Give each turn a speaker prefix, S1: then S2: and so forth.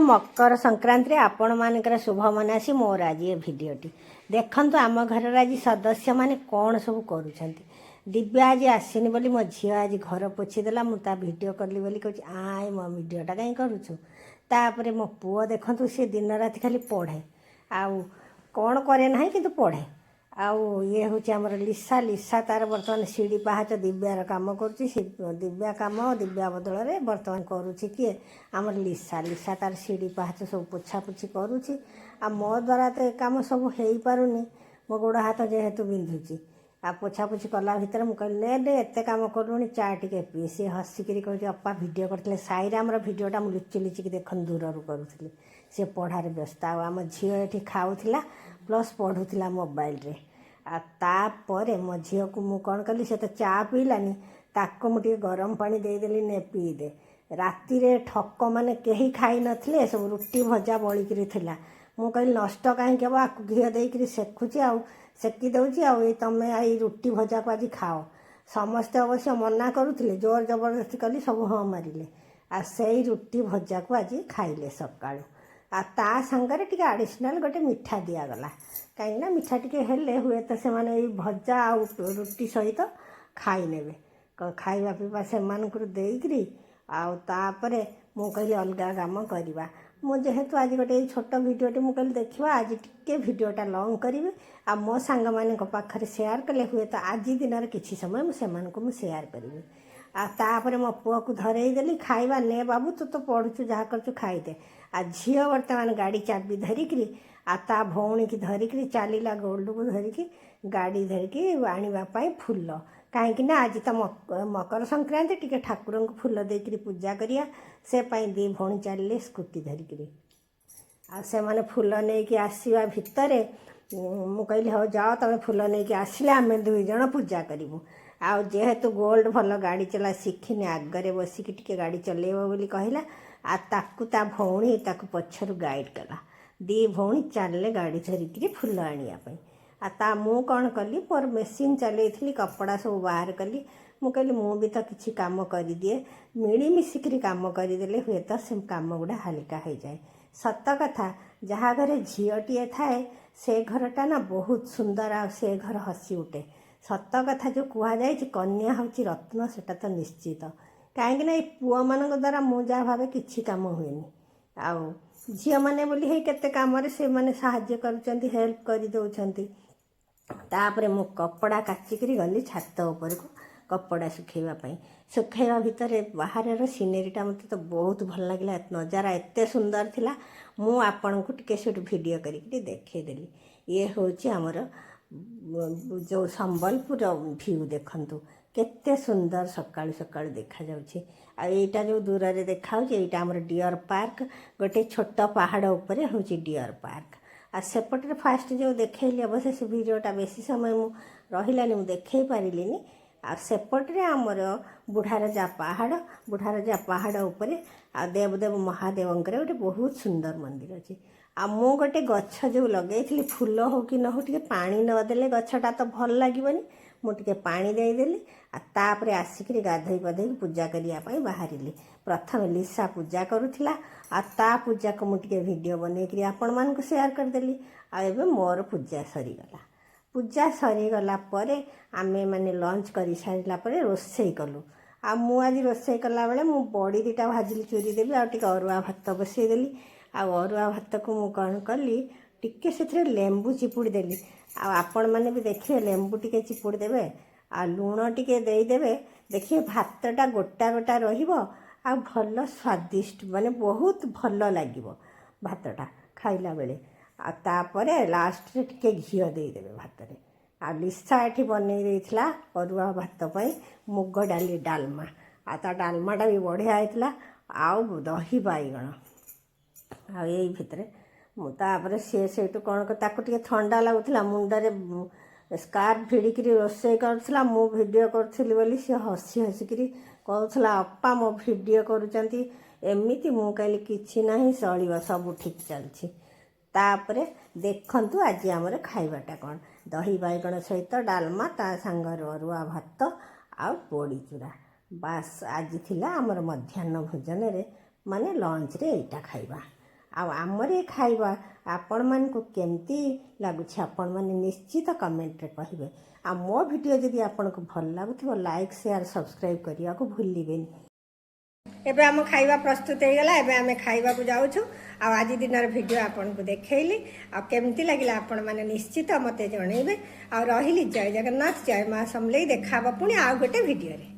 S1: ମକର ସଂକ୍ରାନ୍ତିରେ ଆପଣମାନଙ୍କର ଶୁଭ ମନାସି ମୋର ଆଜି ଏ ଭିଡ଼ିଓଟି ଦେଖନ୍ତୁ। ଆମ ଘରର ଆଜି ସଦସ୍ୟମାନେ କ'ଣ ସବୁ କରୁଛନ୍ତି। ଦିବ୍ୟା ଆଜି ଆସିନି ବୋଲି ମୋ ଝିଅ ଆଜି ଘର ପୋଛିଦେଲା। ମୁଁ ତା ଭିଡ଼ିଓ କଲି ବୋଲି କହୁଛି, ଆଏ, ମୋ ଭିଡ଼ିଓଟା କାହିଁ କରୁଛୁ? ତାପରେ ମୋ ପୁଅ ଦେଖନ୍ତୁ, ସେ ଦିନ ରାତି ଖାଲି ପଢ଼େ, ଆଉ କ'ଣ କରେ ନାହିଁ, କିନ୍ତୁ ପଢ଼େ। ଆଉ ଇଏ ହେଉଛି ଆମର ଲିସା। ଲିସା ତାର ବର୍ତ୍ତମାନ ସିଡ଼ି ପାହାଚ ଦିବ୍ୟାର କାମ କରୁଛି। ସେ ଦିବ୍ୟା କାମ ଦିବ୍ୟା ବଦଳରେ ବର୍ତ୍ତମାନ କରୁଛି କିଏ? ଆମର ଲିସା। ଲିସା ତାର ସିଡ଼ି ପାହାଚ ସବୁ ପୋଛାପୋଛି କରୁଛି। ଆଉ ମୋ ଦ୍ୱାରା ତ ଏ କାମ ସବୁ ହେଇପାରୁନି, ମୋ ଗୋଡ଼ ହାତ ଯେହେତୁ ବିନ୍ଧୁଛି। ଆଉ ପୋଛାପୋଛି କଲା ଭିତରେ ମୁଁ କହିଲି, ନେ ନେ, ଏତେ କାମ କଲୁଣି, ଚା ଟିକେ ପିଇ। ସିଏ ହସିକିରି କହୁଛି, ଅପା ଭିଡ଼ିଓ କରିଥିଲେ। ସାଇରାମର ଭିଡ଼ିଓଟା ମୁଁ ଲୁଚି ଲୁଚିକି ଦେଖନ୍ତୁ ଦୂରରୁ କରୁଥିଲି। ସେ ପଢ଼ାରେ ବ୍ୟସ୍ତ। ଆଉ ଆମ ଝିଅ ଏଠି ଖାଉଥିଲା, ପ୍ଲସ୍ ପଢ଼ୁଥିଲା ମୋବାଇଲରେ। ଆଉ ତାପରେ ମୋ ଝିଅକୁ ମୁଁ କ'ଣ କଲି, ସେ ତ ଚା ପିଇଲାନି, ତାକୁ ମୁଁ ଟିକେ ଗରମ ପାଣି ଦେଇଦେଲି, ନେ ପିଇଦେ। ରାତିରେ ଠକମାନେ କେହି ଖାଇନଥିଲେ, ସବୁ ରୁଟି ଭଜା ବଳିକିରି ଥିଲା। ମୁଁ କହିଲି, ନଷ୍ଟ କାହିଁକି ହେବ, ଆକୁ ଘିଅ ଦେଇକିରି ସେକୁଛି ଆଉ ସେକି ଦେଉଛି, ଆଉ ଏଇ ତମେ ଏଇ ରୁଟି ଭଜାକୁ ଆଜି ଖାଅ। ସମସ୍ତେ ଅବଶ୍ୟ ମନା କରୁଥିଲେ, ଜୋର ଜବରଦସ୍ତି କଲି, ସବୁ ହଁ ମାରିଲେ। ଆଉ ସେଇ ରୁଟି ଭଜାକୁ ଆଜି ଖାଇଲେ ସକାଳୁ। ଆଉ ତା ସାଙ୍ଗରେ ଟିକେ ଆଡ଼ିସନାଲ୍ ଗୋଟେ ମିଠା ଦିଆଗଲା, କାହିଁକିନା ମିଠା ଟିକେ ହେଲେ ହୁଏତ ସେମାନେ ଏଇ ଭଜା ଆଉ ରୁଟି ସହିତ ଖାଇନେବେ। ଖାଇବା ପିଇବା ସେମାନଙ୍କର ଦେଇକିରି ଆଉ ତାପରେ ମୁଁ କହିଲି, ଅଲଗା କାମ କରିବା। ମୁଁ ଯେହେତୁ ଆଜି ଗୋଟେ ଏଇ ଛୋଟ ଭିଡ଼ିଓଟି, ମୁଁ କହିଲି ଦେଖିବା, ଆଜି ଟିକେ ଭିଡ଼ିଓଟା ଲଙ୍ଗ୍ କରିବି ଆଉ ମୋ ସାଙ୍ଗମାନଙ୍କ ପାଖରେ ସେୟାର କଲେ ହୁଏତ ଆଜି ଦିନରେ କିଛି ସମୟ ମୁଁ ସେମାନଙ୍କୁ ମୁଁ ସେୟାର କରିବି। ଆଉ ତାପରେ ମୋ ପୁଅକୁ ଧରେଇ ଦେଲି ଖାଇବା, ନେ ବାବୁ, ତୁ ତ ପଢ଼ୁଛୁ, ଯାହା କରୁଛୁ ଖାଇଦେ। ଆଉ ଝିଅ ବର୍ତ୍ତମାନ ଗାଡ଼ି ଚାବି ଧରିକିରି ଆଉ ତା ଭଉଣୀକି ଧରିକିରି ଚାଲିଲା, ଗୋଲ୍ଡକୁ ଧରିକି, ଗାଡ଼ି ଧରିକି ଆଣିବା ପାଇଁ ଫୁଲ। କାହିଁକି ନା ଆଜି ତ ମକର ସଂକ୍ରାନ୍ତି, ଟିକେ ଠାକୁରଙ୍କୁ ଫୁଲ ଦେଇକିରି ପୂଜା କରିବା, ସେ ପାଇଁ ଦୁଇ ଭଉଣୀ ଚାଲିଲେ ସ୍କୁଟି ଧରିକିରି। ଆଉ ସେମାନେ ଫୁଲ ନେଇକି ଆସିବା ଭିତରେ ମୁଁ କହିଲି, ହଉ ଯାଅ ତମେ, ଫୁଲ ନେଇକି ଆସିଲେ ଆମେ ଦୁଇ ଜଣ ପୂଜା କରିବୁ। ଆଉ ଯେହେତୁ ଗୋଲ୍ଡ ଭଲ ଗାଡ଼ି ଚଲା ଶିଖିନି, ଆଗରେ ବସିକି ଟିକେ ଗାଡ଼ି ଚଲେଇବ ବୋଲି କହିଲା। ଆଉ ତାକୁ ତା ଭଉଣୀ ତାକୁ ପଛରୁ ଗାଇଡ଼ କଲା। ଦୁଇ ଭଉଣୀ ଚାଲିଲେ ଗାଡ଼ି ଧରିକିରି ଫୁଲ ଆଣିବା ପାଇଁ। ଆଉ ତା ମୁଁ କ'ଣ କଲି, ମୋର ମେସିନ୍ ଚଲେଇଥିଲି, କପଡ଼ା ସବୁ ବାହାର କଲି। ମୁଁ କହିଲି, ମୁଁ ବି ତ କିଛି କାମ କରିଦିଏ, ମିଳିମିଶିକିରି କାମ କରିଦେଲେ ହୁଏତ ସେ କାମ ଗୁଡ଼ା ହାଲକା ହେଇଯାଏ। ସତ କଥା, ଯାହା ଘରେ ଝିଅଟିଏ ଥାଏ, ସେ ଘରଟା ନା ବହୁତ ସୁନ୍ଦର ଆଉ ସେ ଘର ହସି ଉଠେ। ସତ କଥା, ଯେଉଁ କୁହାଯାଇଛି କନ୍ୟା ହେଉଛି ରତ୍ନ, ସେଟା ତ ନିଶ୍ଚିତ। କାହିଁକି ନା ଏଇ ପୁଅମାନଙ୍କ ଦ୍ୱାରା ମୁଁ ଯାହା ଭାବେ କିଛି କାମ ହୁଏନି। ଆଉ ଝିଅମାନେ ବୋଲି ହେଇ କେତେ କାମରେ ସେମାନେ ସାହାଯ୍ୟ କରୁଛନ୍ତି, ହେଲ୍ପ କରିଦେଉଛନ୍ତି। ତାପରେ ମୁଁ କପଡ଼ା କାଚିକିରି ଗଲି ଛାତ ଉପରକୁ କପଡ଼ା ଶୁଖେଇବା ପାଇଁ। ଶୁଖେଇବା ଭିତରେ ବାହାରର ସିନେରୀଟା ମୋତେ ତ ବହୁତ ଭଲ ଲାଗିଲା। ନଜାରା ଏତେ ସୁନ୍ଦର ଥିଲା, ମୁଁ ଆପଣଙ୍କୁ ଟିକେ ସେଠୁ ଭିଡ଼ିଓ କରିକିରି ଦେଖେଇଦେଲି। ଇଏ ହେଉଛି ଆମର ଯେଉଁ ସମ୍ବଲପୁର ଭିଉ। ଦେଖନ୍ତୁ କେତେ ସୁନ୍ଦର ସକାଳୁ ସକାଳୁ ଦେଖାଯାଉଛି। ଆଉ ଏଇଟା ଯେଉଁ ଦୂରରେ ଦେଖାଯାଉଛି, ଏଇଟା ଆମର ଡିଅର୍ ପାର୍କ। ଗୋଟେ ଛୋଟ ପାହାଡ଼ ଉପରେ ହେଉଛି ଡିଅର୍ ପାର୍କ। ଆଉ ସେପଟରେ ଫାଷ୍ଟ ଯେଉଁ ଦେଖେଇଲି, ଅବଶ୍ୟ ସେ ଭିଡ଼ିଓଟା ବେଶୀ ସମୟ ମୁଁ ରହିଲାନି, ମୁଁ ଦେଖେଇ ପାରିଲିନି। ଆଉ ସେପଟରେ ଆମର ବୁଢ଼ାରଜା ପାହାଡ଼। ବୁଢ଼ାରଜା ପାହାଡ଼ ଉପରେ ଆଉ ଦେବଦେବ ମହାଦେବଙ୍କର ଗୋଟେ ବହୁତ ସୁନ୍ଦର ମନ୍ଦିର ଅଛି। ଆଉ ମୁଁ ଗୋଟେ ଗଛ ଯେଉଁ ଲଗେଇଥିଲି, ଫୁଲ ହଉ କି ନ ହଉ, ଟିକେ ପାଣି ନଦେଲେ ଗଛଟା ତ ଭଲ ଲାଗିବନି। ମୁଁ ଟିକେ ପାଣି ଦେଇଦେଲି। ଆଉ ତାପରେ ଆସିକିରି ଗାଧୋଇ ପାଧୋଇକି ପୂଜା କରିବା ପାଇଁ ବାହାରିଲି। ପ୍ରଥମେ ଲିସା ପୂଜା କରୁଥିଲା ଆଉ ତା ପୂଜାକୁ ମୁଁ ଟିକେ ଭିଡ଼ିଓ ବନେଇକିରି ଆପଣମାନଙ୍କୁ ସେୟାର କରିଦେଲି। ଆଉ ଏବେ ମୋର ପୂଜା ସରିଗଲା। ପୂଜା ସରିଗଲା ପରେ ଆମେ ମାନେ ଲଞ୍ଚ କରିସାରିଲା ପରେ ରୋଷେଇ କଲୁ। ଆଉ ମୁଁ ଆଜି ରୋଷେଇ କଲାବେଳେ ମୁଁ ବଡ଼ି ଦୁଇଟା ଭାଜିଲି, ଚୁରି ଦେବି, ଆଉ ଟିକେ ଅରୁଆ ଭାତ ବସେଇଦେଲି। ଆଉ ଅରୁଆ ଭାତକୁ ମୁଁ କ'ଣ କଲି, ଟିକେ ସେଥିରେ ଲେମ୍ବୁ ଚିପୁଡ଼ି ଦେଲି। ଆଉ ଆପଣମାନେ ବି ଦେଖିବେ, ଲେମ୍ବୁ ଟିକେ ଚିପୁଡ଼ି ଦେବେ ଆଉ ଲୁଣ ଟିକେ ଦେଇଦେବେ, ଦେଖିବେ ଭାତଟା ଗୋଟା ଗୋଟା ରହିବ ଆଉ ଭଲ ସ୍ୱାଦିଷ୍ଟ, ମାନେ ବହୁତ ଭଲ ଲାଗିବ ଭାତଟା ଖାଇଲା ବେଳେ। ଆଉ ତାପରେ ଲାଷ୍ଟରେ ଟିକେ ଘିଅ ଦେଇଦେବେ ଭାତରେ। ଆଉ ଲିସା ଏଠି ବନେଇ ଦେଇଥିଲା ଅରୁଆ ଭାତ ପାଇଁ ମୁଗ ଡାଲି ଡାଲମା। ଆଉ ତା ଡାଲମାଟା ବି ବଢ଼ିଆ ହେଇଥିଲା, ଆଉ ଦହି ବାଇଗଣ। ଆଉ ଏଇ ଭିତରେ ମୁଁ ତାପରେ ସିଏ ସେଇଠୁ କ'ଣ, ତାକୁ ଟିକେ ଥଣ୍ଡା ଲାଗୁଥିଲା, ମୁଣ୍ଡରେ ସ୍କାର୍ଫ ଭିଡ଼ିକିରି ରୋଷେଇ କରୁଥିଲା। ମୁଁ ଭିଡ଼ିଓ କରୁଥିଲି ବୋଲି ସିଏ ହସି ହସିକିରି କହୁଥିଲା, ଅପା ମୋ ଭିଡ଼ିଓ କରୁଛନ୍ତି ଏମିତି। ମୁଁ କହିଲି, କିଛି ନାହିଁ, ଚଳିବ, ସବୁ ଠିକ୍ ଚାଲିଛି। ତାପରେ ଦେଖନ୍ତୁ ଆଜି ଆମର ଖାଇବାଟା କ'ଣ। ଦହି ବାଇଗଣ ସହିତ ଡାଲମା, ତା ସାଙ୍ଗରେ ଅରୁଆ ଭାତ ଆଉ ବଡ଼ି ଚୁରା। ବାସ୍, ଆଜି ଥିଲା ଆମର ମଧ୍ୟାହ୍ନ ଭୋଜନରେ, ମାନେ ଲଞ୍ଚରେ ଏଇଟା ଖାଇବା। ଆଉ ଆମର ଏ ଖାଇବା ଆପଣମାନଙ୍କୁ କେମିତି ଲାଗୁଛି, ଆପଣମାନେ ନିଶ୍ଚିତ କମେଣ୍ଟରେ କହିବେ। ଆଉ ମୋ ଭିଡ଼ିଓ ଯଦି ଆପଣଙ୍କୁ ଭଲ ଲାଗୁଥିବ, ଲାଇକ୍, ସେୟାର, ସବସ୍କ୍ରାଇବ୍ କରିବାକୁ ଭୁଲିବେନି। ଏବେ ଆମ ଖାଇବା ପ୍ରସ୍ତୁତ ହେଇଗଲା। ଏବେ ଆମେ ଖାଇବାକୁ ଯାଉଛୁ। ଆଉ ଆଜି ଦିନର ଭିଡ଼ିଓ ଆପଣଙ୍କୁ ଦେଖେଇଲି, ଆଉ କେମିତି ଲାଗିଲା ଆପଣମାନେ ନିଶ୍ଚିତ ମୋତେ ଜଣେଇବେ। ଆଉ ରହିଲି, ଜୟ ଜଗନ୍ନାଥ, ଜୟ ମା ସମଲେଇ। ଦେଖା ହବ ପୁଣି ଆଉ ଗୋଟେ ଭିଡ଼ିଓରେ।